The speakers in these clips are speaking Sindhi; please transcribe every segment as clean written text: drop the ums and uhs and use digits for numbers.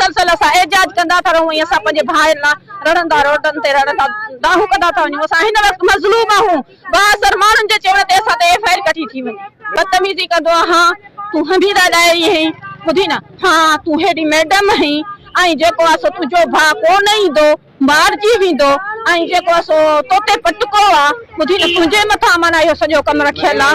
مسلسل اسان احتجاج ڪندا ٿا رهون ۽ اسان پنهنجي ڀائرن لاء رڙندا روڊن تي رڙندا دانهون ڪندا ٿا وڃون اسان هن وقت مظلوم آهيون بااثر ماڻهن جي چوڻ تي اسان تي ايف I R ڪٺي ٿي وڃي. بدتميزي ڪندو آ ها تون حميده ڏاهري هين ٻڌي نه ها تون هيڏي ميڊم هين ۽ جيڪو آ سو تنهنجو ڀاء ڪونه ايندو مارجي ويندو ۽ جيڪو آ سو توتي پٽڪو آ ٻڌي نه تنهنجي مٿان معنيٰ اهو سڄو ڪم رکيل آ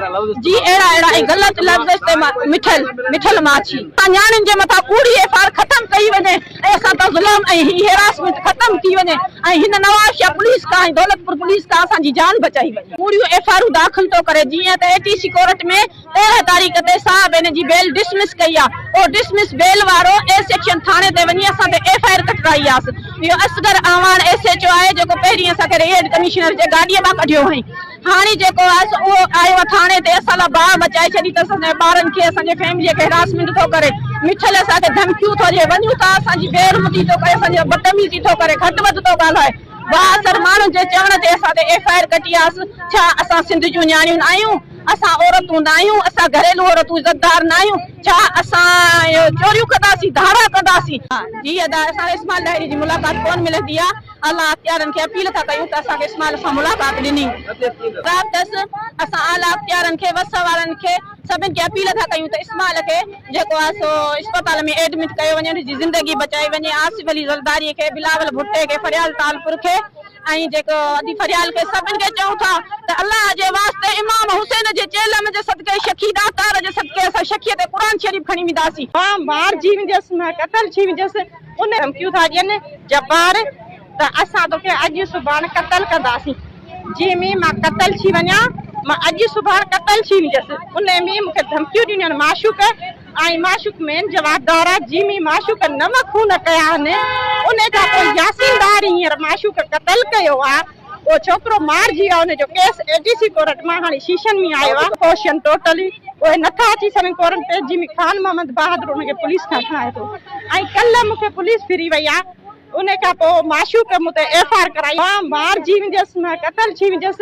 جي اهڙا اهڙا ۽ غلط لفظ استعمال مٺل مٺل ماڇي. نياڻين جي مٿان ڪوڙي ايف آر ختم ڪئي وڃي ۽ اسان تان ظلم ۽ هي هيراسمينٽ ختم ٿي وڃي ۽ هن نوابشاهه پوليس کان ۽ دولتپور پوليس کان اسان جي جان بچائي وڃي. ڪوڙيون ايف آرون داخل ٿو ڪري جيئن ته اي ٽي سي ڪورٽ ۾ 13 تاريخ تي صاحب هن جي بيل ڊسمس ڪئي آ اهو ڊسمس بيل وارو اي سيڪشن ٿاڻي تي وڃي اسان تي ايف I R ڪٽرائي آس اهو Asghar Awan S H O آهي جيڪو پهرين اسان کي ريڊ ڪمشنر جي گاڏي مان ڪڍيو هئائين هاڻي جيڪو آهي سو اهو آيو آ ٿاڻي تي اسان لا باهه مچائي ڇڏي ته اسان جي ٻارن کي اسان جي فيملي کي هراسمينٽ ٿو ڪري مٺل اسان کي ڌمڪيون ٿو ڏي وڃون ٿا اسان جي بي حرمتي ٿو ڪري اسان جي بدتميزي ٿو ڪري گهٽ وڌ ٿو ڳالهائي بااثر ماڻهن جي چوڻ تي اسان تي ايف I R ڪٽي آس ڇا اسان سنڌ جون نياڻيون نه آهيون اسان عورتون نه آهيون اسان گهريلو عورتون عزتدار نه آهيون ڇا اسان چوريون ڪنداسين ڌاڙا ڪنداسين. جي ادا اسان کي اسماعيل ڏاهري جي ملاقات ڪون ملندي آ الله اختيارن کي اپيل ٿا ڪيون ته اسان کي اسماعيل سان ملاقات ڏني. رابطس اسان اعليٰ اختيارن کي وس وارن کي سڀن کي اپيل ٿا ڪيون ته اسماعيل کي جيڪو آ سو اسپتال ۾ ايڊمٽ ڪيو وڃي ان جي زندگي بچائي وڃي آصف علي زرداري کي بلاول ڀٽي کي فريال ٽالپر کي ۽ جيڪو ادي فريال کي سڀن کي چئون ٿا ته الله جي واسطي امام حسين جي چيلم جي صدقي شخي ڏاتار جي صدقي اسان شخي تي قرآن شريف کڻي وينداسين. مان مارجي وينديس مان قتل ٿي وينديس ان ڌمڪيون ٿا ڏين جبار ته اسان توکي اڄ سڀاڻ قتل ڪنداسين جنهن ۾ مان قتل ٿي وڃان مان اڄ سڀاڻ قتل ٿي ويندس ان ۾ مون کي ڌمڪيون ڏنيون آهن معشوق ۽ معشوق مين جوابدار آهي جنهن ۾ معشوق نو خون ڪيا آهن ان کان پوء ياسين ڏاهري هينئر معشوق قتل ڪيو آهي اهو ڇوڪرو مارجي ويو ان جو case A D C court مان هاڻي شيشن ۾ آيو آهي ڪوشن ٽوٽلي اهي نٿا اچي سگهن ڪورٽ تي جنهن ۾ خان محمد بهادر ان کي پوليس کان کڻائي ٿو ۽ ڪلهه مون کي پوليس ڦري وئي آهي ان کان پوء معشوق مون تي ايف آر ڪرائي. مان مارجي وينديس، مان قتل ٿي وينديس.